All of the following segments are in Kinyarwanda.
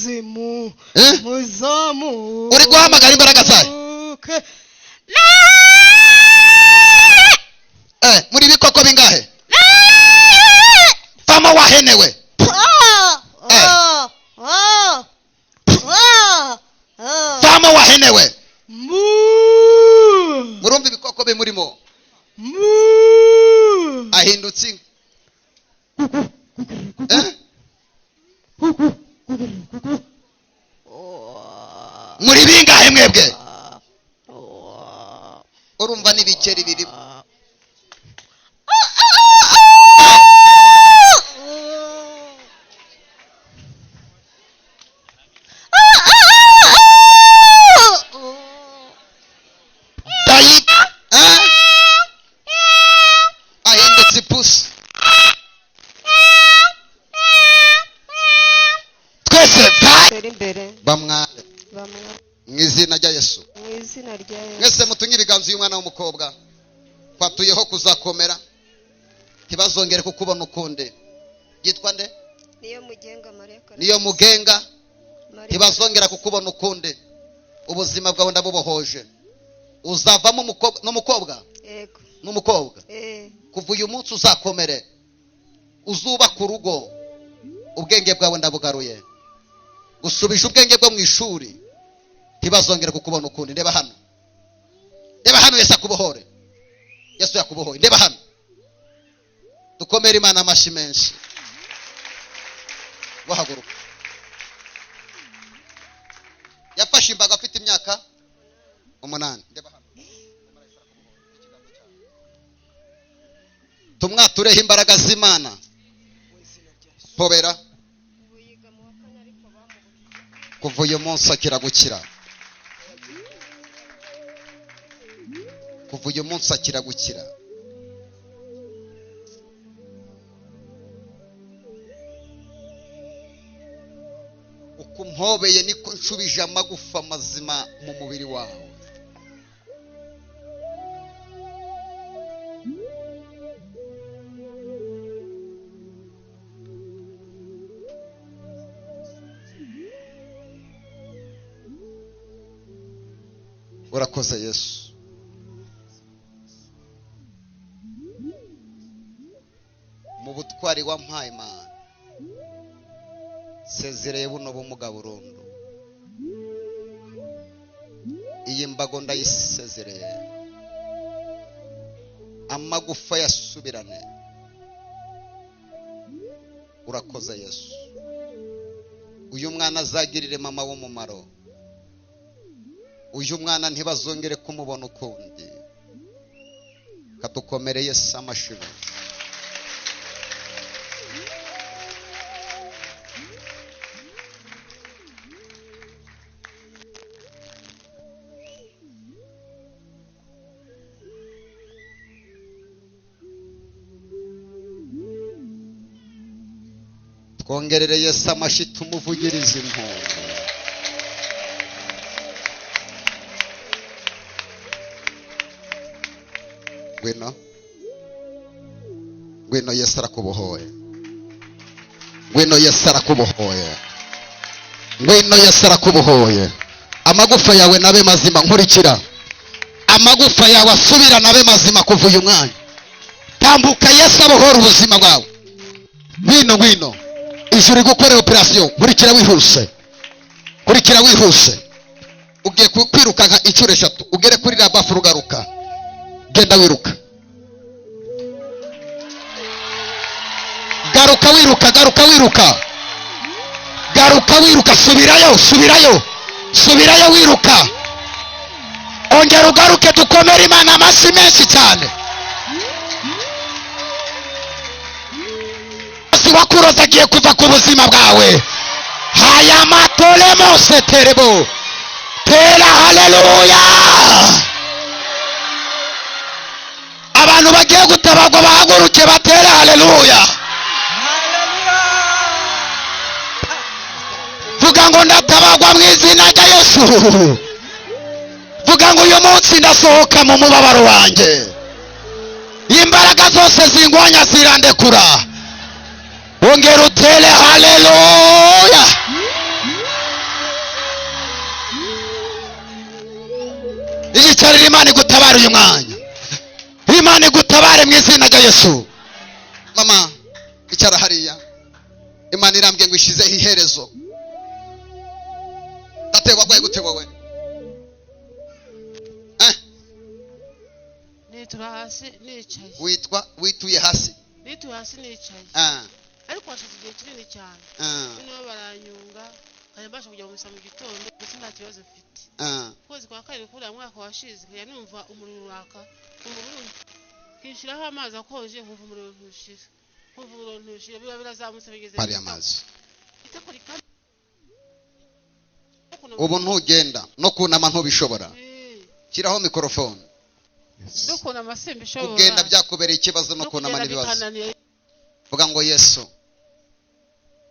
Ikuzimu muzamu. Uri guhamagara imbaraga zayo. Muri bikoko bingahe? Fama wahenewe. Fama wahenewe. Murumva ibikoko bimurimo. Ahindutse. Muri bingahe mwebwe? Urumva n'ibikeri birimo. Ahindutse ipusi. Twese bamware mu izina rya Yesu. Mwese mutunye ibiganza y'umwana w'umukobwa. Twatuyeho kuzakomera, ntibazongere kukubona ukundi. Yitwa nde? Niyo Mugenga Maria. Niyo Mugenga. Ntibazongera kukubona ukundi. Ubuzima bwawe ndabubohoje. Uzavamo umukobwa n'umukobwa? Yego. N'umukobwa. Kuva uyu munsi uzakomere. Uzubaka urugo. Ubwenge bwawe ndabugaruye. Gusubije ubwenge bwo mu ishuri. Ntibazongera kukubona ukundi. Ndeba hano. Ndeba hano, Yesu akubohore. Yesu yakubohoye. Ndeba hano. Dukomere Imana amashyi menshi. Wahaguruka. Yafashe imbaga afite imyaka 8. Ndeba hano. Tumwatureho imbaraga z'Imana. Pobera. Kuva uyu munsi akira gukira. Kuva uyu munsi akira gukira. Uko mpobeye niko nshubije amagufa mazima mu mubiri wawe. Urakoze Yesu. Mu butwari wampaye Imana, sezereye buno bumuga burundu. Iyi mbago ndayisezereye. Amagufa yasubirane. Urakoze Yesu. Uyu mwana azagirire mama w'umumaro. Uyu mwana ntibazongere kumubona ukundi. Katukomere Yesu amashyi. Twongerere Yesu amashyi, tumuvugirize impundu. Ngwino. Ngwino Yesu arakubohoye. Ngwino Yesu arakubohoye. Ngwino Yesu arakubohoye. Amagufa yawe nabe mazima, nkurikira. Amagufa yawe asubira nabe mazima kuva uyu mwanya. Tambuka Yesu abohora ubuzima bwawe. Ngwino, ngwino. Ijuru gukorera operation, nkurikira wihuse. Nkurikira wihuse. Ugiye kwirukanka inshuro 3, ugere kuri rabafu rugaruka. Genda wiruka. Garuka wiruka, garuka wiruka. Garuka wiruka, subirayo, subirayo. Subirayo wiruka. Ongera ugaruke, dukomere Imana amashyi menshi cyane. Wakuroza agiye kuva ku buzima bwawe. Haya matolemo seterebo. Tera haleluya. Abantu bagiye gutabagwa bahaguruke batere haleluya. Vuga ngo ndatabagwa mu izina rya Yesu. Vuga ngo uyu munsi ndasohoka mu mubabaro wanjye. Imbaraga zose zingwanya zirandekura. Ongera utere haleluya. igutabare uyu mwanya, Imana igutabare mu izina rya Yesu. Mama icara hariya, Imana irambwiye ngo ishizeho iherezo. Tate wagwaye gute wowe? Nitura hasi nicaye. Witwa wituye hasi? Nituye hasi nicaye. Ariko hashize igihe kinini cyane. Noneho baranyunga nkajya mbasha kujya mu misa mu gitondo, ndetse nta kibazo mfite. Ukwezi kwa kabiri kuriya mwaka washize nkajya numva umuriro uraka, umuriro nkishyiraho amazi akonje, nkumva umuriro ntushira, nkumva umuriro ntushira, biba birazamutse bigeze pari amazi. Itako rikaba Ubu ntugenda no kunama ntubishobora. Shyiraho mikorofone. No kunama simbishobora. Kugenda byakubereye ikibazo, no kunama n'ibibazo. Vuga ngo Yesu,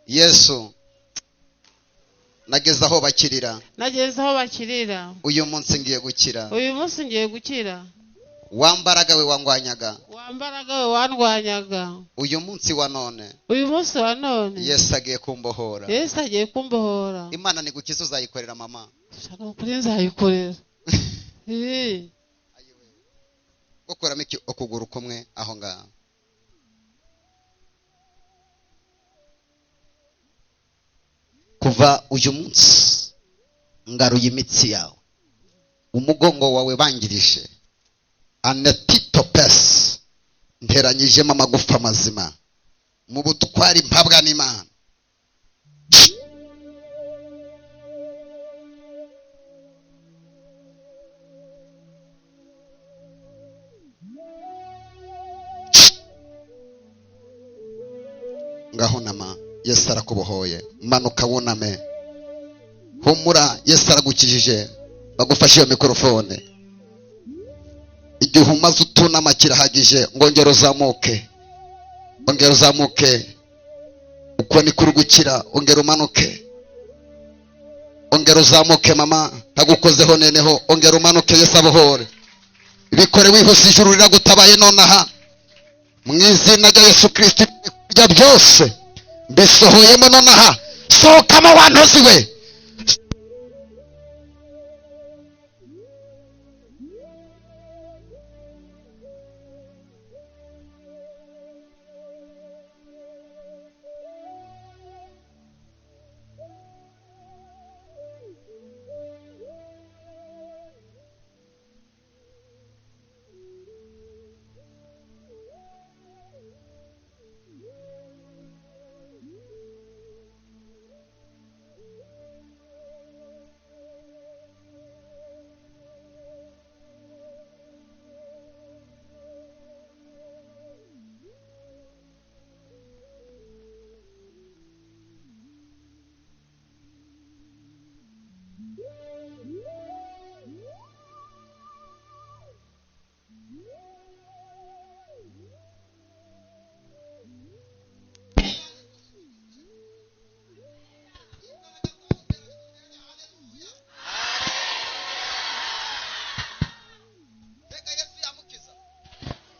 Yesu, nageze aho bakirira, nageze aho bakirira, uyu munsi ngiye gukira, uyu munsi ngiye gukira. Wambaraga we wangwanyaga, wambaraga we wandwanyaga, uyu munsi wa none, uyu munsi wa none, Yesu agiye kumbohora, Yesu agiye kumbohora. Imana nigukiza uzayikorera mama. Kuri nzayikorera. Gukuramo iki ukuguru kumwe aho ngaho. Kuva uyu munsi ngaruye imitsi yawe, umugongo wawe bangirije anatitopes, nteranyijemo amagufa mazima mu butwari mpabwa n'Imana. Ngaho nama, Yesu arakubohoye. Manuka wuname, humura, Yesu aragukijije. Bagufashe iyo mikorofone. Igihe umaze utunama kirahagije, ngo ongera uzamuke, ongera uzamuke, uko ni kuri gukira. Ongera umanuke, ongera uzamuke mama, ntagukozeho neneho. Ongera umanuke, Yesu abohore. Bikore wihuse, ijuru riragutabaye nonaha mu izina rya Yesu Kristo. Ibya byose mbisohoyemo nonaha, sohokamo wantozi we.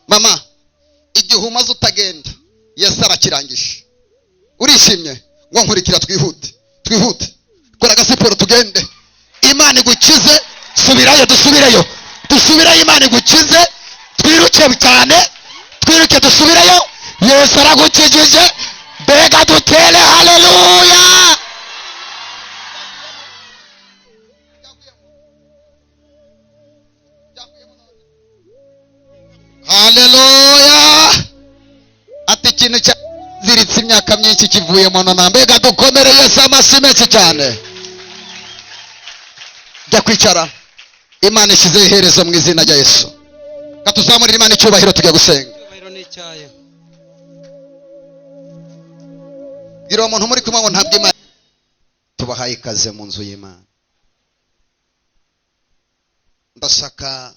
Mama, igihe umaze utagenda, Yesu arakirangije. Urishimye? Ngo nkurikira, twihute, twihute, kora agasiporo tugende. Imana igukize, subirayo, dusubireyo, dusubireyo. Imana igukize, twiruke cyane, twiruke dusubireyo. Yesu aragukijije. Mbega dutere haleluya. Haleluya. Ati ikintu cyaziritse imyaka myinshi kivuyemo none. Mbega dukomere Yesu amashyi menshi cyane. Jya kwicara. Imana ishyizeho iherezo mu izina rya Yesu. Katuzamurira Imana icyubahiro, tujya gusenga. Bwira uwo muntu muri kumwe ngo ntabwo Imana. Tubahaye ikaze mu nzu y'Imana. Ndashaka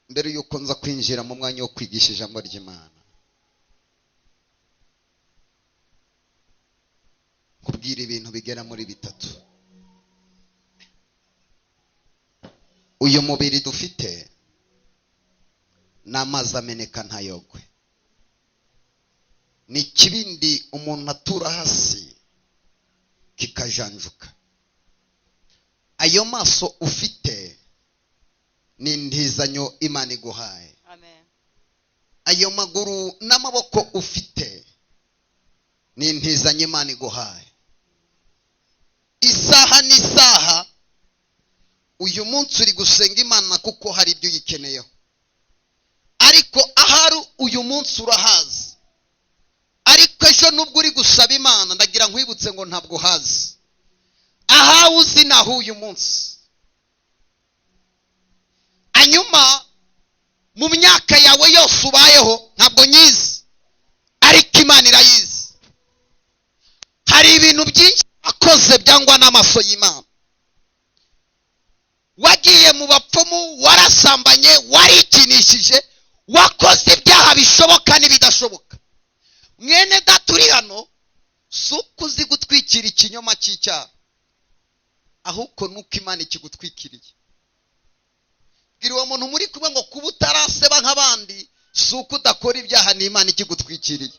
mbere yuko nza kwinjira mu mwanya wo kwigisha ijambo ry'Imana, kubwira ibintu bigera muri bitatu. Uyu mubiri dufite n'amazi ameneka ntayogwe, ni ikibindi umuntu atura hasi kikajanjuka. Ayo maso ufite Ni intizanyo Imana iguhaye. Amen. Ayo maguru n'amaboko ufite ni intizanyo Imana iguhaye. Isaha n'isaha uyu munsi uri gusenga Imana kuko hari ibyo uyikeneyeho, ariko ahari uyu munsi urahazi, ariko ejo nubwo uri gusaba Imana ndagira nkwibutse ngo ntabwo uhazi. Ahawe uzi naho uyu munsi. Hanyuma mu myaka yawe yose ubayeho ntabwo nyizi, ariko Imana irayizi. Hari ibintu byinshi wakoze byangwa n'amaso y'Imana. Wagiye mu bapfumu, warasambanye, warikinishije, wakoze ibyaha bishoboka n'ibidashoboka. Mwene data uri hano, si uko uzi gutwikira ikinyoma cy'icyaha, ahubwo nuko Imana ikigutwikiriye. Bwira uwo muntu muri kumwe ngo kuba utaraseba nk'abandi si uko udakora ibyaha, ni Imana ikigutwikiriye.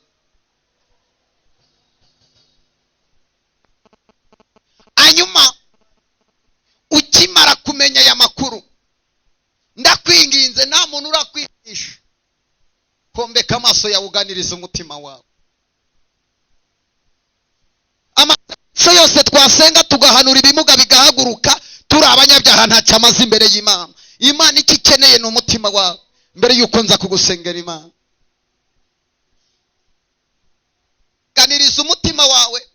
Hanyuma ukimara kumenya aya makuru, ndakwinginze, nta muntu urakwigisha, kombeka amaso yawe uganiriza umutima wawe. Amaso yose twasenga tugahanura ibimuga bigahaguruka, turi abanyabyaha ntacyo amaze imbere y'Imana. Imana icyo ikeneye ni umutima wawe. Mbere y'uko nza kugusengera Imana, ganiriza umutima wawe.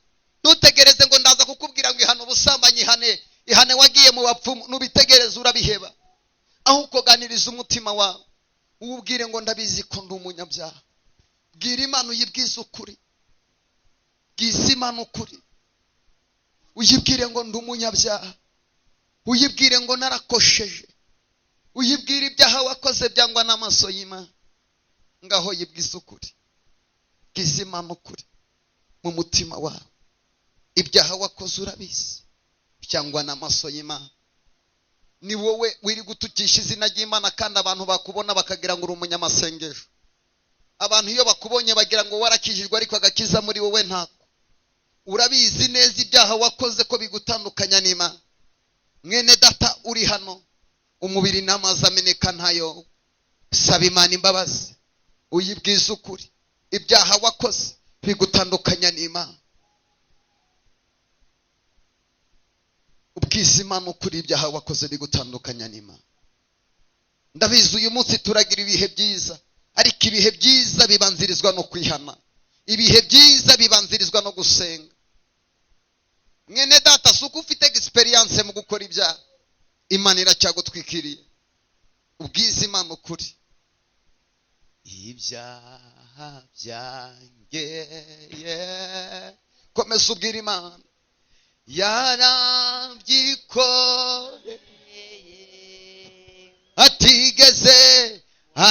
Ntutegereze ngo ndaza kukubwira ngo ihane ubusambanyi, ihane, ihane wagiye mu bapfumu, nubitegereze urabiheba. Ahubwo ganiriza umutima wawe, uwubwire ngo ndabizi ko ndi umunyabyaha. Bwira Imana, uyibwize ukuri. Bwiza Imana ukuri, uyibwire ngo ndi umunyabyaha, uyibwire ngo narakosheje, uyibwire ibyaha wakoze byangwa n'amaso y'Imana. Ngaho yibwize ukuri, bwiza Imana ukuri mu mutima wawe. Ibyaha wakoze urabizi byangwa n'amaso y'Imana. Ni wowe wiri gutukisha izina ry'Imana, kandi abantu bakubona bakagira ngo uri umunyamasengesho. Abantu iyo bakubonye bagira ngo warakijijwe, ariko agakiza muri wowe ntako. Urabizi neza ibyaha wakoze ko bigutandukanya n'Imana. Mwene data uri hano, umubiri n'amazi ameneka ntayo, saba Imana imbabazi, uyibwize ukuri. Ibyaha wakoze bigutandukanya n'Imana. Ubwize Imana ukuri, ibyaha wakoze bigutandukanya n'Imana. Ndabizi uyu munsi turagira ibihe byiza, ariko ibihe byiza bibanzirizwa no kwihana, ibihe byiza bibanzirizwa no gusenga. Mwene data, si uko ufite experience mu gukora ibyaha, Imana iracyagutwikiriye. Ubwize Imana ukuri. Ibyaha byanjye, komeza ubwira Imana, yarabyikoreye,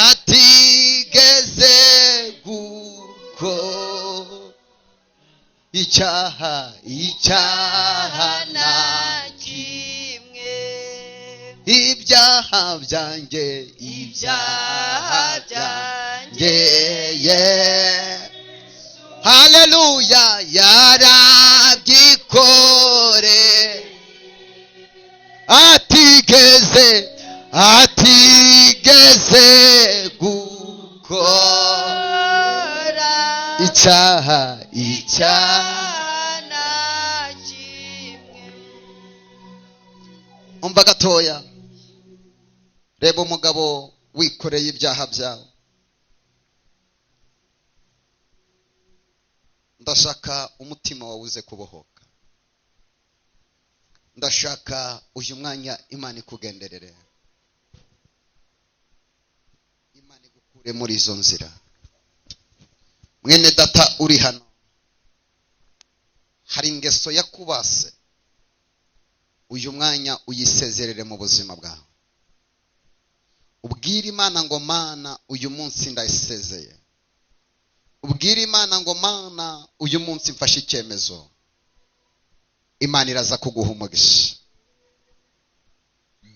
atigeze gukora icyaha, icyaha na kimwe, ibyaha byanjye, ibyaha byanjye, haleluya, yarabyikore, atigeze gukora icyaha, icyaha na kimwe. Umva gatoya, reba umugabo wikoreye ibyaha byawe. Ndashaka umutima wawe uze kubohoka. Ndashaka uyu mwanya Imana ikugenderere, Imana igukure muri izo nzira. Mwene data uri hano, hari ingeso yakubase, uyu mwanya uyisezerere mu buzima bwawe. Ubwire Imana ngo Mana, uyu munsi ndayisezeye. Ubwire Imana ngo Mana, uyu munsi mfashe icyemezo. Imana iraza kuguha umugisha.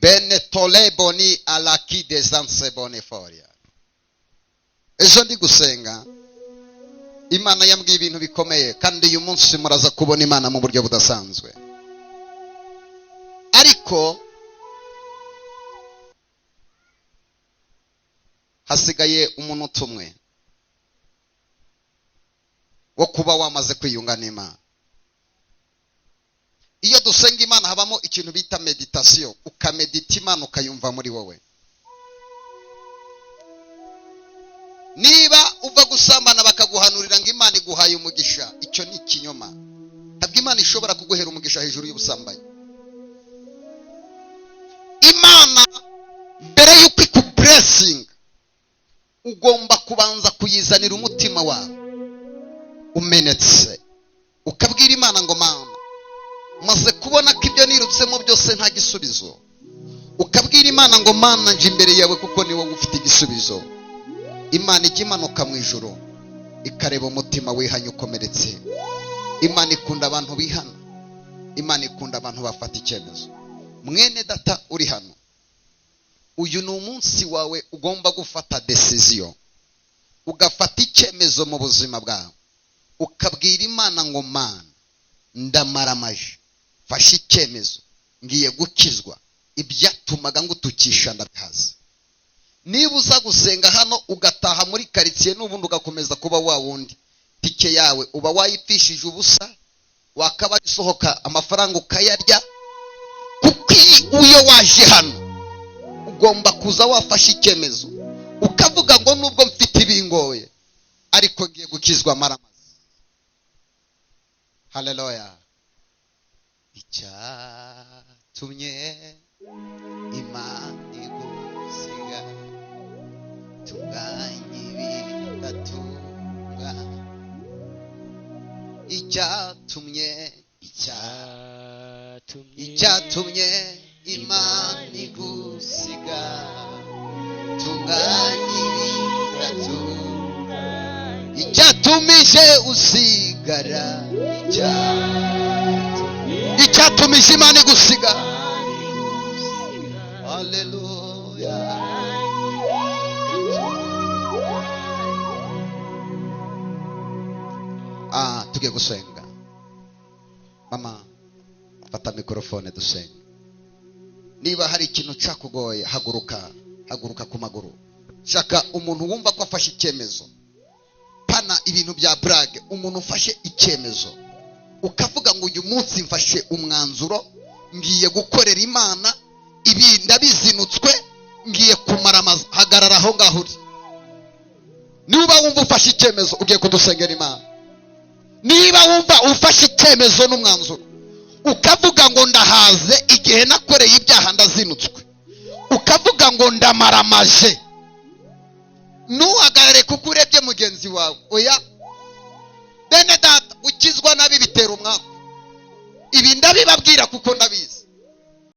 Bene toleboni alaki des boniforia. Ejo ndi gusenga, Imana yambwiye ibintu bikomeye, kandi uyu munsi muraza kubona Imana mu buryo budasanzwe. Ariko Hasigaye umunota umwe wo kuba wamaze kwiyunga n'Imana. Iyo dusenga Imana habamo ikintu bita meditation, ukamedita Imana ukayumva muri wowe. Niba uva gusambana bakaguhanurira ngo Imana iguhaye umugisha, icyo ni ikinyoma. Ntabwo Imana ishobora kuguhera umugisha hejuru y'ubusambanyi. Imana mbere y'uko ikuburesinga ugomba kubanza kuyizanira umutima wawe umenetse, ukabwira Imana ngo Mana, maze kubona ko ibyo nirutsemo byose nta gisubizo. Ukabwira Imana ngo Mana, nje imbere yawe kuko ni wowe ufite igisubizo. Imana ijya imanuka mu ijuru ikareba umutima wihanye ukomeretse. Imana ikunda abantu bihana, Imana ikunda abantu bafata icyemezo. Mwene data uri hano, uyu ni umunsi wawe ugomba gufata decision, ugafata icyemezo mu buzima bwawe, ukabwira Imana ngo Mana, ndamaramaje, mfashe icyemezo, ngiye gukizwa, ibyatumaga ngutukisha ndabihaze. Niba uza gusenga hano ugataha muri karitsiye n'ubundi ugakomeza kuba wa wundi, tike yawe uba wayipfishije ubusa, wakaba isohoka amafaranga ukayarya, kuko iyo waje hano ugomba kuza wafashe icyemezo, ukavuga ngo nubwo mfite ibingoye ariko ngiye gukizwa amaramaze. Haleluya. Icyatumye Imana igusiga tunganye ibidatunga, icyatumye icyatumye Imana igusiga tunganye ibidatunga, icyatumije usigara, icyatumije Imana igusiga. Haleluya. Tugiye gusenga. Mama, fata mikrofone dusenge. Niba hari ikintu cyakugoye, haguruka, haguruka ku maguru. Shaka umuntu wumva ko afashe icyemezo. Pana ibintu bya brag, umuntu ufashe icyemezo. Ukavuga ngo uyu munsi mfashe umwanzuro, ngiye gukorera Imana, ibi ndabizinutswe, ngiye kumara hagarara aho ngaho uri. Niba wumva ufashe icyemezo, ugiye kudusengera Imana. Niba wumva ufashe icyemezo n'umwanzuro, ukavuga ngo ndahaze igihe nakoreye ibyaha ndazinutswe, ukavuga ngo ndamaramaje, ntuhagarare kuko urebye mugenzi wawe. Oya bene data, ukizwa nabi bitera umwaku. Ibi ndabibabwira kuko ndabizi.